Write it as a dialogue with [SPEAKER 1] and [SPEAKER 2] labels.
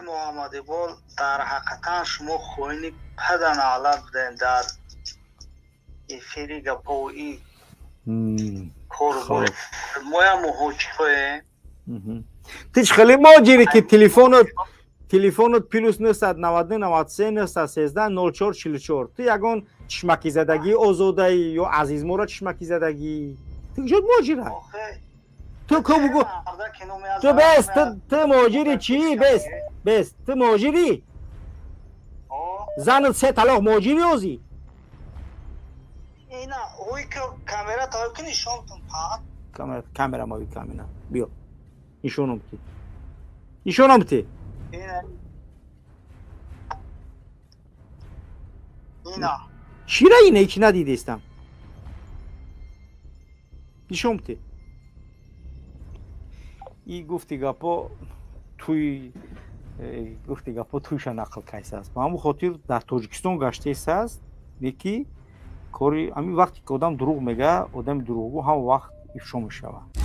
[SPEAKER 1] Муҳаммад Иқбол, дар ҳақиқатан шумо хоини паданалат будем дар эфири гапои корбор. Моям муҳоҷироем.
[SPEAKER 2] Ту чӣ хеле муҳоҷире, ки телефонот +999 93 913 04 44? Ту ягон чишмакизадагӣ озодаӣ ё азизморо чишмакизадагӣ? Ту куҷо муҳоҷира? Ту ку бугу, ту бес, ту муҳоҷири чӣ? Бес, бес, ту муҳоҷирӣ? Занат се талоқ, муҳоҷири озӣ?
[SPEAKER 1] Ина ой, камера той ки нишонтун.
[SPEAKER 2] Камера мови, камера биё, нишоном ти, нишоном ти.
[SPEAKER 1] Ина.
[SPEAKER 2] Чира ина? Ҳеч надидестам, нишон ти. И гуфти гапо туй, гуфти гапо туйша нақл кайсааст. Ба ҳамун хотир дар Тоҷикистон гаштаисааст, не ки кори ҳамин. Вақте ки одам дурӯғ мега, одами дурӯғгӯ ҳама вақт ифшо мешавад.